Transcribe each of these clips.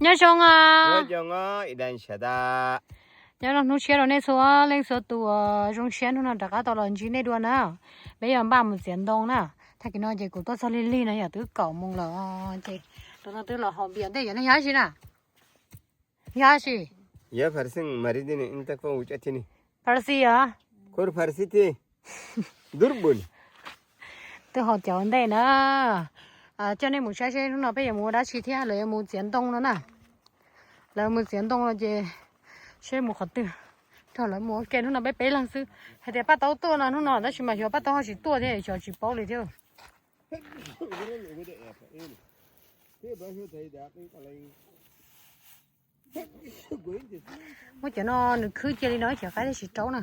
Nyob zoo os. Nyob zoo, hnub tshiab rau nej txhua leej txhua tus uas zoo siab hnub no rov qab tau los ntsib nej dua na. Peb yuav npaj mus txiav ntoo na. Tag kis no ces kuv tuaj txog lig lig no yog twb kaum moos lawm ces tus no twb los haus npias ntej. Yog nej yog dab tsi na? Yog dab tsi? Pharsi os. Twb haus cawv ntej na. Coj nej mus saib seb hnub no peb yuav mus ua dab tsi thiab, lawv yuav mus txiav ntoo no na. Lawv mus txiav ntoo no ces seb mus qhov twg, nrog lawv mus ua ke. Hnub no peb peb leeg xwb. Hais tias Paj Taub tuaj no hnub no tab sis mas xyov Paj Taub ho tsis tuaj thiab, xyov tsis paub li thiab. Muab cov no nws khwb cia li no, cov qaib thiaj tsis raub na.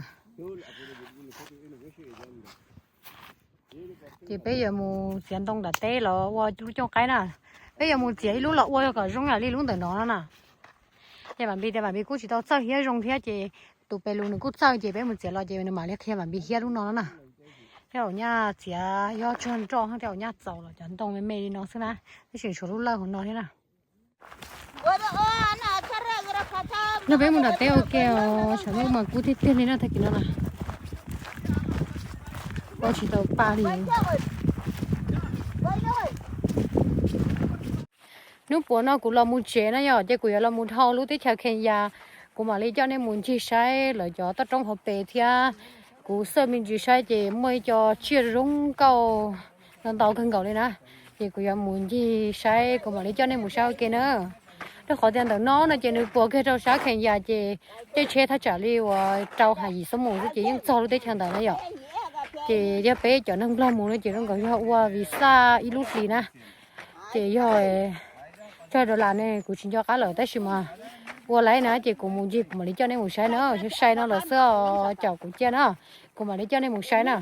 Ces peb yuav mus txiav ntoo nram teb los ua lub cooj qaib na. Peb yuav mus txiav ib lub los ua kom zoo ib yam li lub ntawm no no na. Ces Vam Npis tias Vam Npis kuj tsis tau txawj hiab zoo thiab ces tus pes lus nws kuj txawj ces peb mus txiav los ces nws mam li qhia Vam Npis hiab lub no no na. Thiab ua nyaj txiav yog tsawg nroj thiab ua nyaj txaus los cov ntoo me me li no xwb na, tab sis tshuav lub lawj hauv no thiab na. No peb mus nram teb ua ke os, tshav ntuj mas kub tiag tiag li na tag kis no na. Ua tsis tau pa li. Hnub puav no kuv los mus tsev na yom, ces kuv yuav los mus dhau lub teb chaws Khenyas, kuv mam li coj nej mus ncig saib lawv cov toj roob hauv pes thiab. Kuv xauj me ntsis saib ces muaj ib co tsiaj zoo nkauj ntau ntau kawg nkaus li na. Ces kuv yuav mus ncig saib, kuv mam li coj nej mus saib ua ke na. Rau qhov tias ntawm no no ces nws puas kiag rau sab Khenyas ces caij tsheb thaj tsam li uas rau ha yim xuab moos xwb ces yeej txog lub teb chaws ntawd na yom. Ces yog peb cov neeg Nplog mus no ces zoo nkaus yog ua visa ib lub hlis na. Ces yog cog dollar ne kuv tsis nco qab lawm tab sis mas ua laiv na ces kuv mus ncig kuv mam li coj nej mus saib na, sai no lawm xwb os, caum kuv cia na, kuv mam li coj nej mus saib na.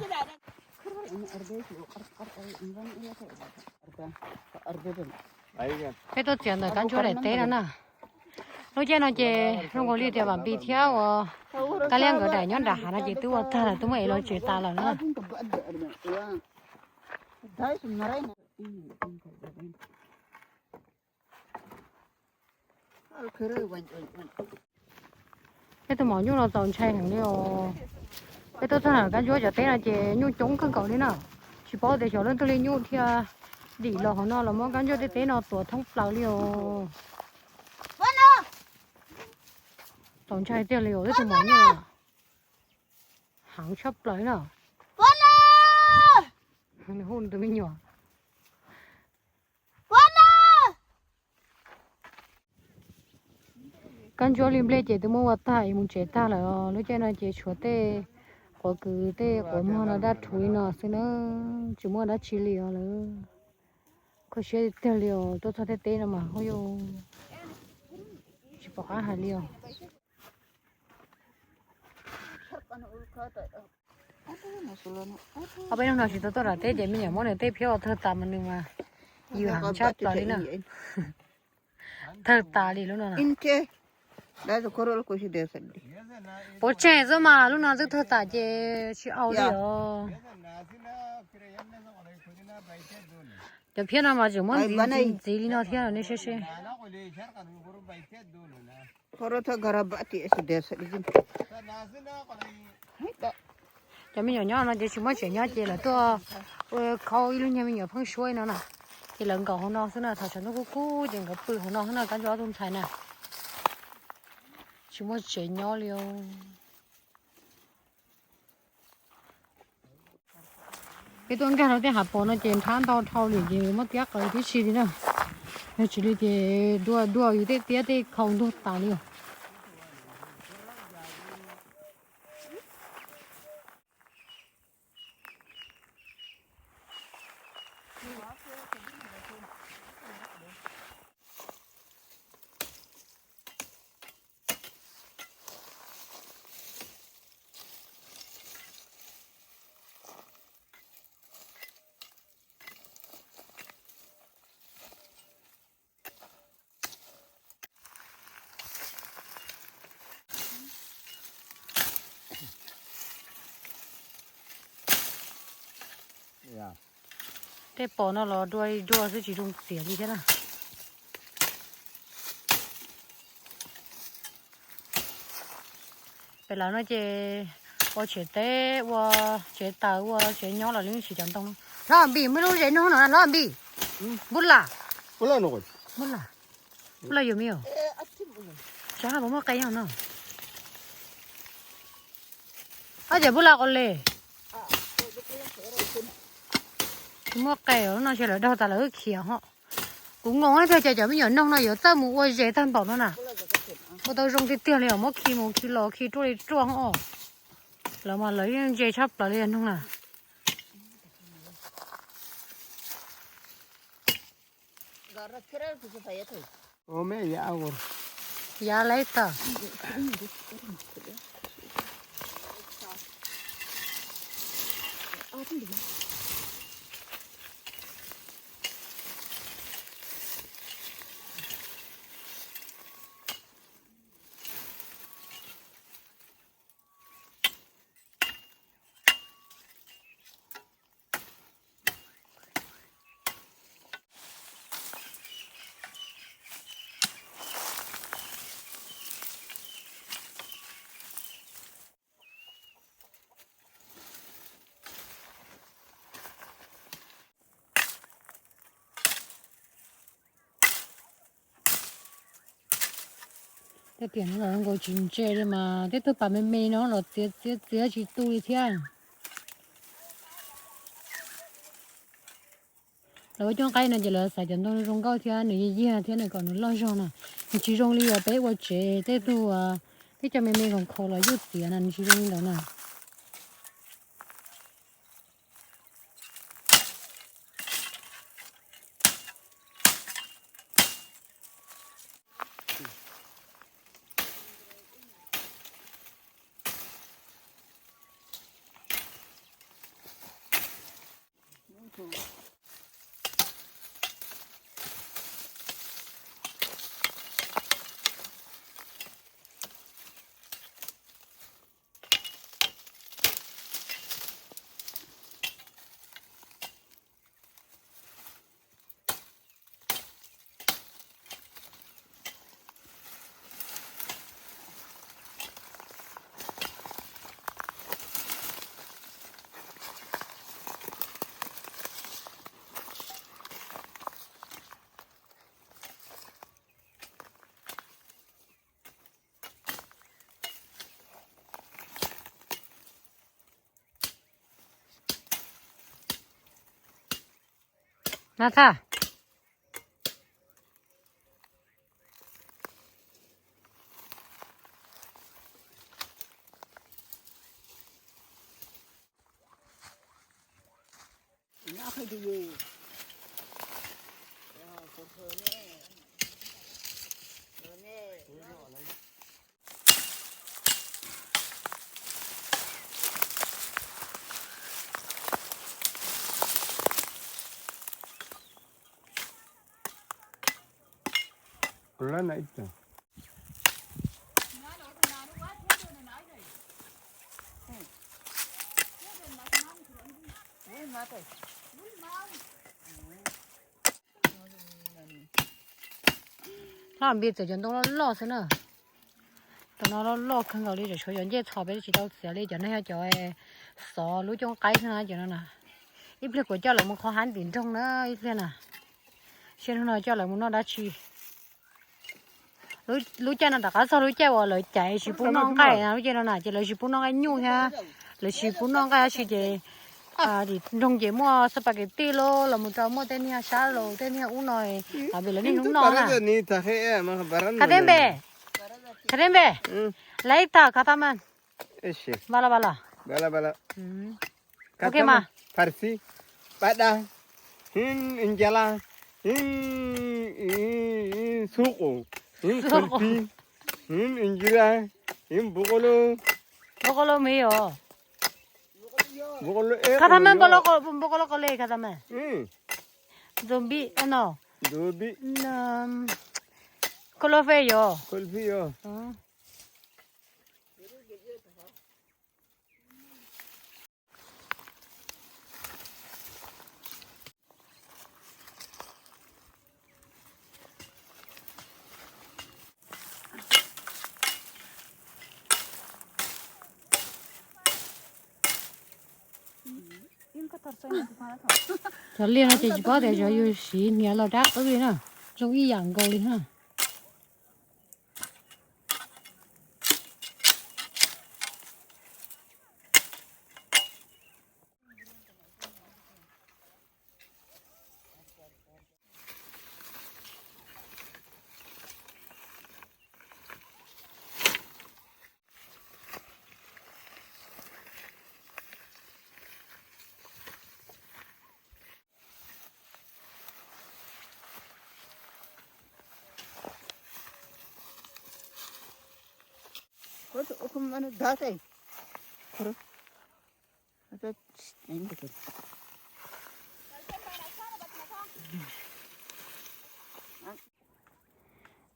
Peb tuaj txiav ntawm kab ntsuab daim teb no na. Lub caij no ces zoo nkaus li tias Vam Npis thiab uas Kab Liab nkawd daim nyob nram hav no ces twb ua tag lawm, twb muab ev los tsev tas lawm na. Peb tus maum nyuj los txaus ntshai heev li os. Peb tuaj txog kab ntsuab cov teb no ces nyuj coob kawg nkaus li na. Tsis paub tias xyov leej twg li nyuj thiaj dim los hauv no los muab kab ntsuab tej teb no tuav thoob plaws li os. Txaus ntshai tiag li os, peb tus maum nyuj heev tshaj plaws na. Hu tus me nyuam. Kab ntsuab li nplej ces twb muab ua tag es mus tsev tag lawm os. Lub caij no ces tshuav tej quav kws tej quav muag no daj rhuv li no xwb na, tsis muaj dab tsi li os lawm. Khuv siab tiag li os, tuaj txog tej teb no mas hu yuav tsis pom qab hais li os. Ob peb hnub no tsis tau tuaj nram teb ces me nyuam muab nws tej phiab ua tawg tas mas nws mas yws heev tshaj plaws li na. Tawg tas li lub no. Puav tseg xwb mas lub no twb tawg tas ces tsis au li os. Cov phiab no mas tseem muab ntxiv ntxiv li no thiab los nej saib seb. Cov me nyuam nyob no ces tsis muaj tsev nyob ces lawv tuaj ua khau ib lub nyuag me nyuam pheeb suab no na. Ces lawv nkaum hauv no xwb na, thaum tshav ntuj kub kub ces nkawd pw hauv no xwb na, kab ntsuab ob tug ntxhais na. Tsis muaj tsev nyob li os. Peb tuaj nkag rau tej hav pos no ces nrhab ntau dhau li ces muab tiab qaws tib si li na. Yog tsis li ces dua dua yus tej tiab tej khau ntuag tas li os. Tej pos no los dua dua xwb tsis zoo txiav li thiab na. Pem lawv no ces ua tsev teb, ua tsev taws, ua tsev nyob los yeej siv cov ntoo no. Hlob Npis, muaj lub zev noog no, Hlob Npis. Npub las. Npub las. Npub las yuav me os. Tsam puas muaj qe no. Ob ces npub las qos le. Tsis muaj qe, lub no ces lawv daug tas lawv wb khiav ho. Kuv ngoo tiag, cas cov me nyuam noog no yuav txawj mus ua zes tag npaum no na. Ua tau zoo tiag tiag li os, muab khi mus khi los khi ruaj li ruaj os. Lawv mas lawv yeej ntse tshaj plaws li noog na. Yav later. Tej tiam no los nkaus tsis ntse li mas tej tug pas me me no los txiav txiav txiav tsis tu li thiab. Lawv ua cooj qaib no ces lawv xaiv cov ntoo zoo nkauj thiab nws yig yig thiab nws kom nws loj zog na. Nws tsis zoo li uas peb ua tsev tej tug, tej co me me khoom khaus los yuj txiav na, nws tsis zoo li ntawd na. Na tha. Hlob Npis txiav cov ntoo loj loj xwb na. Cov no loj loj kawg nkaus li, tshuav cov ncej txhos peb tsis tau txiav li, cov no yog cov xov lub cooj qaib xwb na, cov no na. Ib pliag kuv coj lawv mus qhov hav ntim nroog na ib pliag na. Seb hnub no coj lawv mus noj dab tsi. Lub caij no rov qab txog lub caij uas lawv caiv tsis pub noj nqaij na, lub caij no na ces lawv tsis pub noj nqaij nyuj thiab, lawv tsis pub noj nqaij dab tsi ces tim nroog ces muaj xab pas kev tij los los mus rau muaj tej niag sab laug tej niag ub no, lawv niaj hnub noj na. Khav teb npe, khav teb npe, laib tag khav tha mas. Vala vala. Ok mas. Pharsi, pab dab, hib ncas laj, hib xuqu, hib khual phi, hib ncas laj, hib npu qo lo. Npu qo lo me os. Khav tha mas, npu qo lo qo le khav tha mas. Ntxuav npib no. Ntxuav npib. Khaub laj fej yos. Khaub laj fej yos. Cov liaj no ces tsis paub tias xyov yus siv hniav los dab qwb li na, zoo ib yam nkaus li na.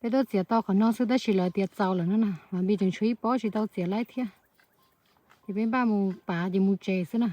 Peb tuaj txiav tau qhov no xwb tab sis lawv tias txaus lawm no na, mas Npis tseem tshuav ib pob tsis tau txiav laib thiab. Ces peb npaj mus pav ces mus tsev xwb na.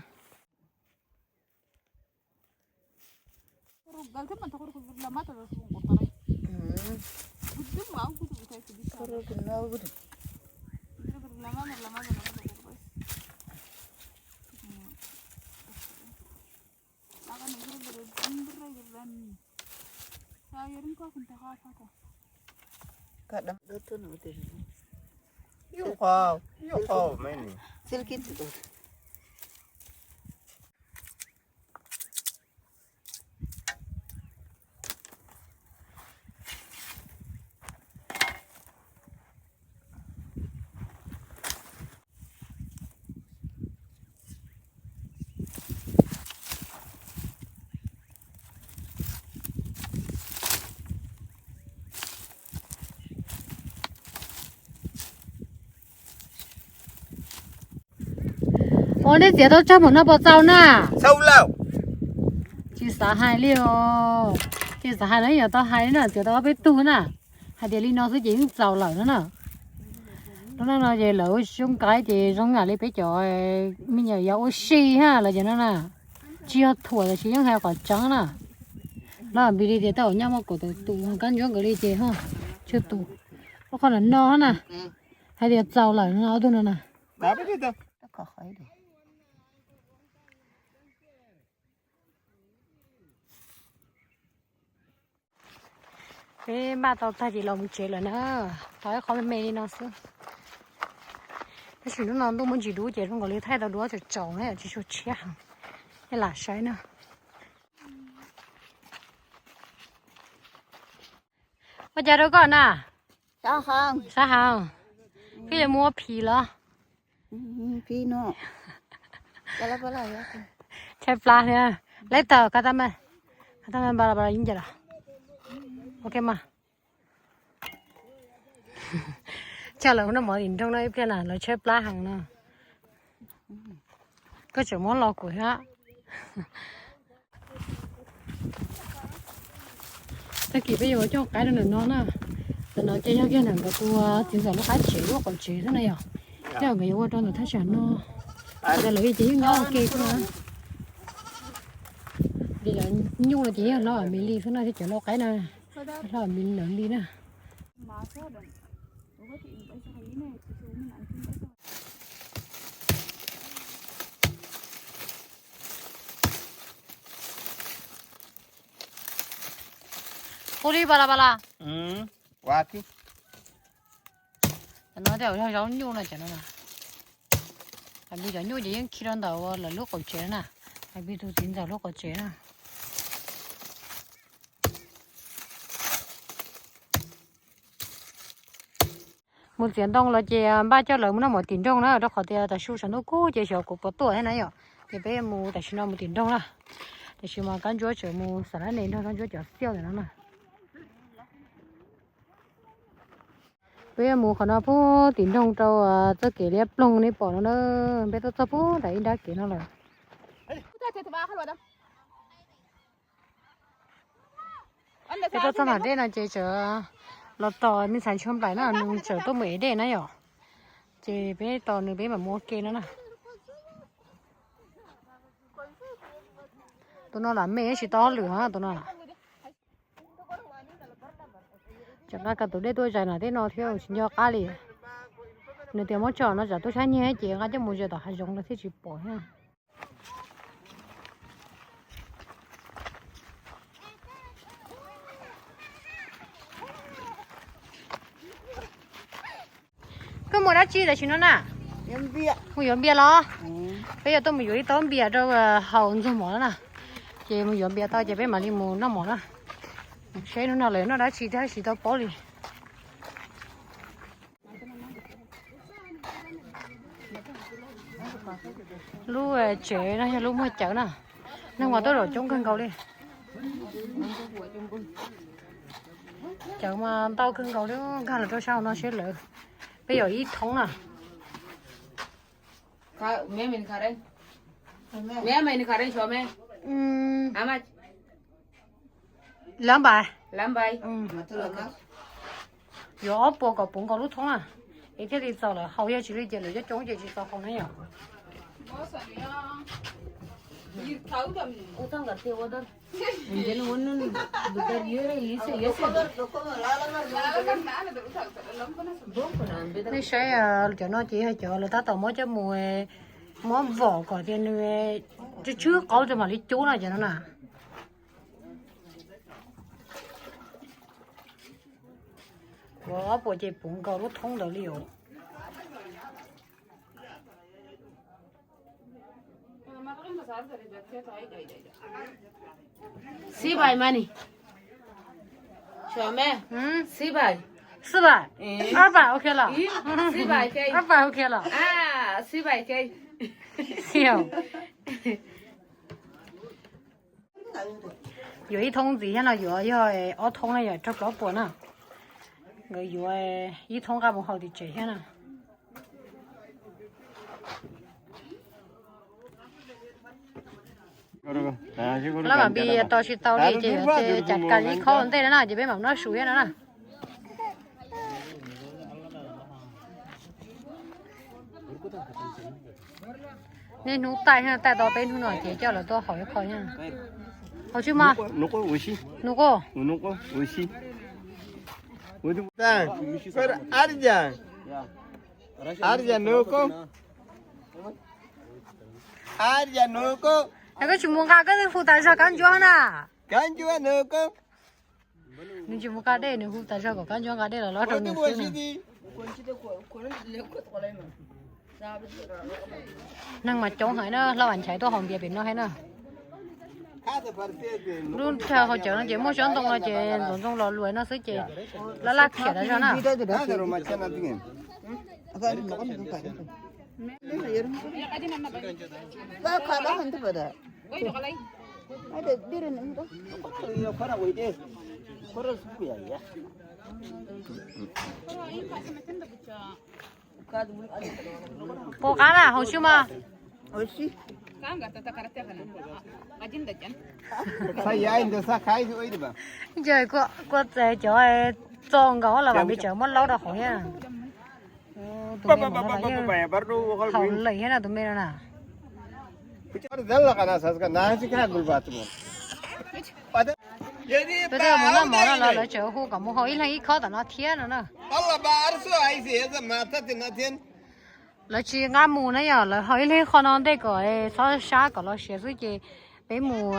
Ua nej txiav tau tsawg npaum no puas txaus na? Tsis xav hais li os. Tsis xav hais los yeej yuav tau hais li na, txiav tau ob peb tug na. Hais tias li no xwb ces yeej txaus lawm no na. Lub neej no ces lawv ua zoo qaib ces zoo yam li peb cov me nyuam yaus ua si ha lawv cov no na. Tsis yog thuam tab sis yeej hais qhov tseeb na. Lawv Npis li tias tej zaum nyob muaj kaum tawm tus, Kab Ntsuab nkawd li ces ho tsawg tus. Ua qhov no no na. Hais tias txaus lawm no ob tug no na. Peb npaj tau tag ces los mus tsev lawm na. Tau ib qho me me li no xwb. Tab sis hnub no ntuj muaj ntsis dub ces zoo nkaus li thaij tau duab tsaus tsaus na, tsis tshua tshiab heev. Nej lam saib na. Ua cas rau koj na? Sab heev. Koj yuav mus ua phim los? Tshaib plab thiab. Later, ka ta me, ka ta me ba la ba la yim ca los. Ok mas. Tsam lawv noj mov tim nroog no ib pliag na, lawv tshaib plab heev no. Koj tseem muab los kuv thiab. Tag kis peb yuav ua coj qaib rau ntawm no na. Ntawm no ces yog kiag ntawm nkawd tus txiv ntxawm lub qab tsev lub qaum tsev xwb na yom. Tej zaum nkawd yuav ua rau ntawm thaj tsam no. Ntawm lawv ces yeej nyob ua ke xwb na. Vim lawv nyuj no ces yeej hlob me li xwb no thiab cov lau qaib no. Hlob me lawv li na. Ua li pas las pas las. No tej zaum yog zaub nyuj no cov no. Hais Npis cov nyuj ces yeej khi rau ntawm lawv lub qaum tsev na. Hais Npis tus txiv ntxawm lub qaum tsev na. Mus txiav ntoo los ces npaj coj lawv mus noj mov tim nroog na, rau qhov tias tam su saum ntuj kub ces xyov kuv puas tuaj thiab na yom. Ces peb mus tam sim no mus tim nroog na. Tam sim mas Kab Ntsuab tseem mus xam lab nes nrog Kab Ntsuab cov xiauj ntawm no na. Peb mus qhov no puag tim nroog rau txoj kev liab ploog nej pom no na. Peb tuaj txog puag nram ib nrab kev no lawm. Peb tuaj txog nram dej no ces tseem los tos me ntxhais Ntsuag Nplaim no, nws tseem tuaj mus ev dej na yom. Ces peb tos nws peb mam mus ua ke no na. Tus no lam me tsis tau hauj lwm tus no. Tseem nqa kaus tus dej tuaj zais nram tej no thiab tsis nco qab li. Nws tias muab tso no tsam tuaj sab nyiag ces nqa coj mus zais tom hav zoov lawv thiaj tsis pom thiab. Koj mus dab tsi tam sim no na? Mus yuav npias los? Peb yuav tuaj mus yuav ib tob npias rau haus ntxuag mov na. Ces mus yuav npias tau ces peb mam li mus noj mov na. Seb hnub no lawv noj dab tsi thiab tsis tau paub li. Lub tsev no yog lub muag cawv na. Neeg mas tuaj zaum coob kawg nkaus li. Cawv mas ntau kawg nkaus li, nkag los rau sab hauv no seb lawv. Peb yuav ib thoob na. Lab npais. Yuav ob puas kom puv nkaus lub thoob na. Es thiaj li txaus lawv haus, yog tsis li ces lawv coob coob ces tsis txaus haus na yom. Nej saib cov no ces yog cov lawv tab tom muab coj mus, muab vom kom tias nws tsw tsw qaub rau mam li cub no cov no na. Ua ob puas ces puv nkaus lub thoob ntawd li os. Xib vais mas ni. Xib vais. Xib vais. Ab vais ok los. Ab vais ok los. Xib vais. Yuav ib thoob ntxiv thiab no, yuav yog ob thoob na, yog rau plaub puas na. Nkawd yuav ib thoob nqa mus haus tim tsev thiab na. Lab mam npis tos tsis tau li ces yuav cas kas ib khob ua ntej na, ces peb mam noj su thiab no na. Niaj hnub taij, taij tau peb hnub no ces coj lawv tuaj haus ib qho thiab. Haus tsis mas? Nus quaj. Nus quaj. Koj tsis mus nqa koj hu tas zog kab ncuab na. Nws tsis mus nqa dej, nws hu tas zog kom kab ncuab nqa dej los lob rau nws xwb na. Neeg mas coob heev na, hlob Vam Nchaiv tuaj haus npias pem no thiab na. Lub chaw haus cawv no ces muaj tsob ntoo no ces ntxuav ntxoo los luas no xwb ces laj laj khiav tas zog na. Puas qab na, haus tsis mas? Ntshe kuj txo nkaus los Vam Nchaiv tseem muab laub rau hauv thiab. Tus me no yeej haus lawm thiab na tus me no na. Peb twb mus noj mov no los lawv tseem hu kom mus haus ib leeg ib khob tom no thiab no na. Lawv tsis nqa mus na yom, lawv haus ib leeg ib khob no ntej kom txhob sab kom los siav xwb ces peb mus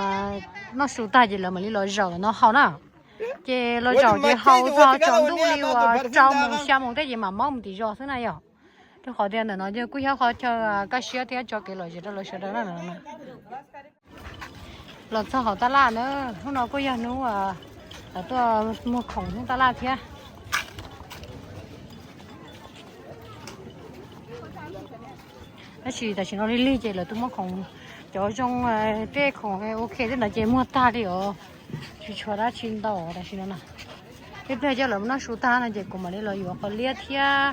noj su tag ces lawv mam li los zaum no haus na. Ces los zaum ces haus txog tsaus ntuj li uas rau moos xya moos tej ces mam maub mus tim zos xwb na yom. Rau qhov tias ntawm no kuj yog qhov chaw kaj siab thiab tso kev lom zem rau lawv sawv daws na. Los txog hauv tab laj na, hnub no kuj yog hnub lawv tuaj muag khoom hnub tab laj thiab. Tab sis tam sim no lig lig ces lawv tuaj muag khoom, cov zoo tej khoom ok tej ntawd ces muag tag li os. Tsis tshuav dab tsi ntau tam sim no na. Ib pliag coj lawv mus noj su tag no ces kuv mam li los yuav qos liab thiab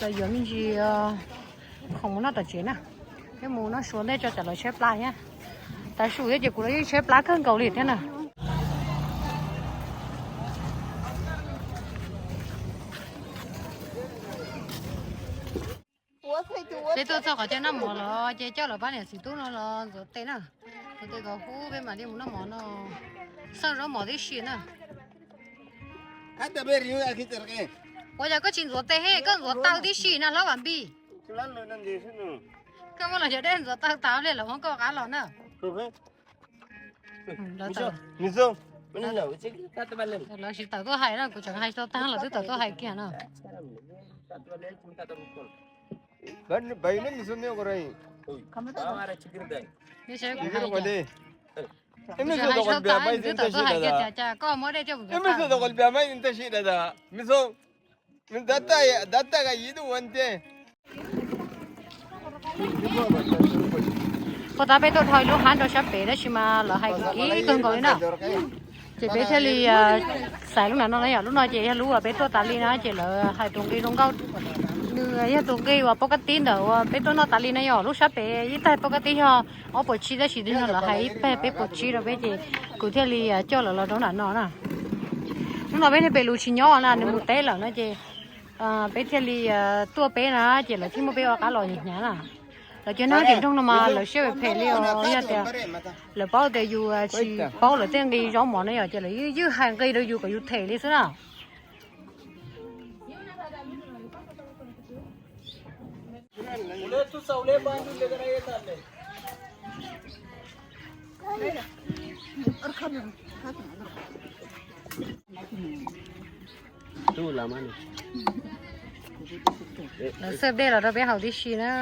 los yuav me ntsis khoom mus noj tom tsev na. Peb mus noj su ntej tso tsam lawv tshaib plab thiab. Tav su thiab ces kuv los yeej tshaib plab kawg nkaus li thiab na. Peb tuaj txog qhov chaw noj mov los ces coj lawv pab niam txiv tub no los ntxuav tes na. Ntxuav tes kom huv peb mam li mus noj mov no. Xeeb zaub mov tib si na. Ua cas koj tsis ntxuav tes he, koj ntxuav taw tib si na hlob Vam Npis. Koj muab los cov dej ntxuav taw tas pliag lawv muab koj qab los na. Lawv tsis tawm tuaj hais na, kuv tseem hais tau tag lawv twb tawm tuaj hais kiag na. Puag ta peb tuaj dhau ib lub hab rau sab pem tab sis mas lawv hais kim kawg nkaus li na. Ces peb thiaj li xaiv lub nram no na yom. Lub no ces yog lub uas peb tuaj tas li na, ces lawv hais tus nqi zoo nkauj, nws yog tus nqi uas pov ka tib ntawm uas peb tuaj noj tas li na yom. Lub sab pem ib taig pov ka tib yog ob puas tsib tab sis lawv hais ib taig peb puas tsib rau peb ces kuv thiaj li coj lawv los rau nram no na. Hnub no peb niag pem lus tsis nyob na, nws mus teb lawm no ces peb thiaj li tuaj peb na, ces lawv thiaj muab peb ua qab los hnyav na. Lawv cov neeg tim nroog no mas lawv siab phem li os, yog tias lawv paub tias yus tsis paub lawv tej nqi zaub mov na yom, ces lawv ywj hais nqi rau yus kom yus them li xwb na. Lawv xwb dej los rau peb haus tib si na.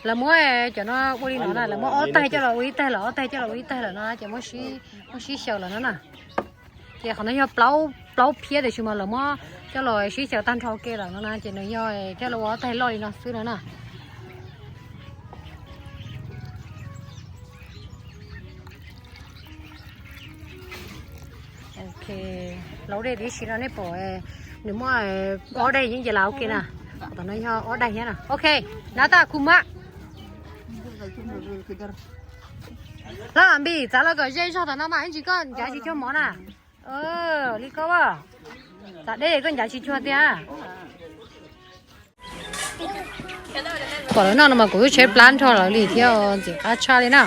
Lawv muab cov no ua li no na, lawv muab ob taig coj los ua ib taig lawm, ob taig coj los ua ib taig lawm no ces muab sib xyaw lawm no na. Ces qhov no yog plaub phiab tiam sis mas lawv muab coj los sib xyaw tag nrho ua ke lawm no na, ces nws yog coj los ua ob taig loj li no xwb no na. Ok, laub dej tib si no nej pom nws muaj ob daim yeej ces las ua ke na. Tom no yog ob daim thiab na. Ok, nab taj khu mab. Laj Npis, txav los kom ze zog tom no mas ib ntsis koj ncav tsis cuag mov na. Li koj, txav deb koj ncav tsis cuag tiag. Pom lawv noj no mas kuv lub tsheb plab nrho lawv li thiab, ntxim qab tshaj li na.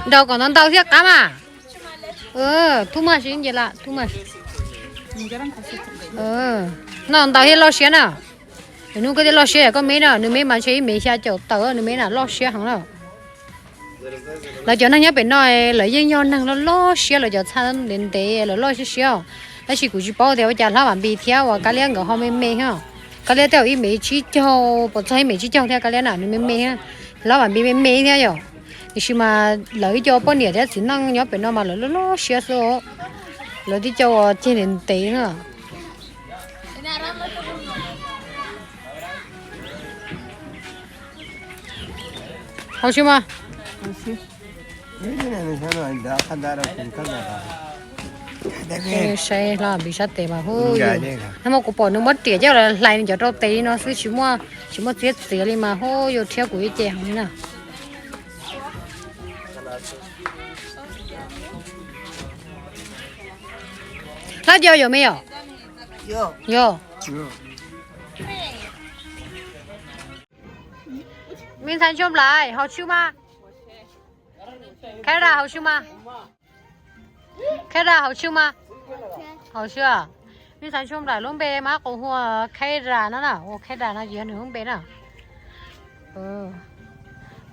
Nrog kom ntau ntau thiab qab mas. Too much, nce la too much. Noj ntau thiab loj siab na. Nws hnub koj thiaj loj siab, koj me na, nws me mas ntshe ib me xya caum tawm, nws me na loj siab heev na. Lawv cov neeg nyob pem no lawv yeej yog neeg loj loj siab, lawv cov txhaj ntev ntev lawv loj siab siab. Tab sis kuv tsis paub tias ua cas Hlob Vam Npis thiab uas Kab Liab nkawd ho me me thiab. Kab Liab tej zaum ib mev tsib caug, puas txog ib mev tsib caug thiab, Kab Liab na nws me me thiab. Hlob Vam Npis me me thiab yom. Tiam sis mas lawv ib co poj niam thiab txiv neej nyob pem no mas lawv loj loj siab xwb. Lawv tib co uas ceg ntev ntev na. Haus tsis mas? Saib Hlob Vam Npis sab tes mas hu, nag hmo kuv pom nws muab riam coj los hlais nws cov rau tes li no xwb, tsis muaj txiav txiav li mas hu, yuav rhiab kuv ib ce heev li na. Hlob Vam Npis yog me yom? Yog. Me ntxhais Ntsuag Nplaim, haus tshwj mas? Khaib Ras haus tshwj mas? Khaib Ras haus tshwj mas? Haus tshwj. Me ntxhais Ntsuag Nplaim lub npe mas qus hu ua Khaib Ras no na, ua Khaib Ras no ces yog nws lub npe na.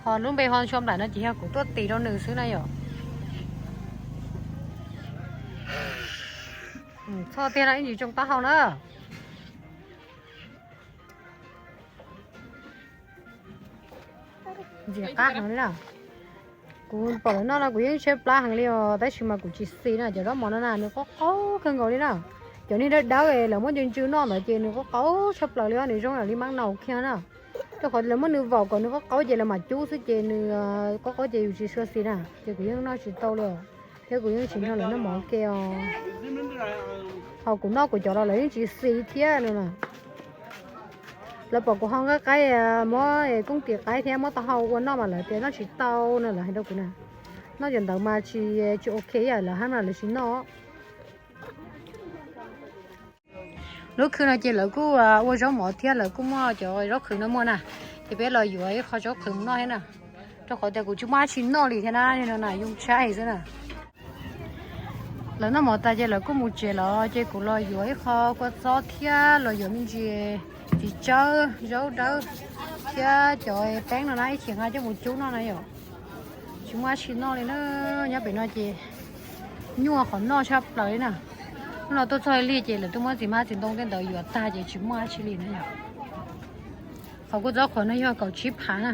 Ho lub npe ho Ntsuag Nplaim no ces yog kuv tuaj tis rau nws xwb na yom. Txhob tiag no ib ntsis tsoo taub hau na. Ntxim qab heev li na. Kuv pom lawv noj no kuv yeej tshaib plab heev li os, tab sis mas kuv tsis xis na, cov zaub mov no na nws qaub qaub kawg nkaus li na. Cov niag dawb dawb lawv muab ntsw ntsw noj ntawd ces nws qaub qaub tshaj plaws li os, nws zoo yam li mab naus kiag na. Rau qhov lawv muab nws vaum kom nws qaub qaub ces lawv mam cub xwb ces nws qaub qaub ces yus tsis xis na, ces kuv yeej noj tsis tau li os. Thiab kuv yeej tsis nrog lawv noj mov ua ke os. Ho kuv noj kuv cov los lawv yeej tsis xis thiab no na. Lawv pom kuv ho nqa qaib, muab koob tis qaib thiab muab taub hau ua noj mas lawv tias noj tsis tau no, lawv hais rau kuv na. Noj cov ntawd mas tsis, tsis ok, lawv hais mas lawv tsis noj. Lub khw no ces lawv kuj ua zaub mov thiab lawv kuj muaj cov zaub qhwv no muaj na. Ces peb los yuav ib qho zaub qhwv mus noj thiab na. Rau qhov tias kuv tsis muaj dab tsi noj li thiab na, no na yoo tshaib xwb na. Lawv noj mov tas ces lawv kuj mus tsev lawm, ces kuv los yuav ib qho kua txob thiab los yuav me ntsis txiv tsawb, zaub dawb thiab cov teeb no na, ib chim nqa coj mus cub noj na yom. Tsis muaj dab tsi noj li na, nyob pem no ces Nyuaj qhov noj tshaj plaws li na. Hnub no tuaj txog lig ces lawv twb muab txiv hmab txiv ntoo tej ntawd yuav tag ces tsis muaj dab tsi li na yom. Qhov kuv txob qhuav no yog kaum tsib phav na.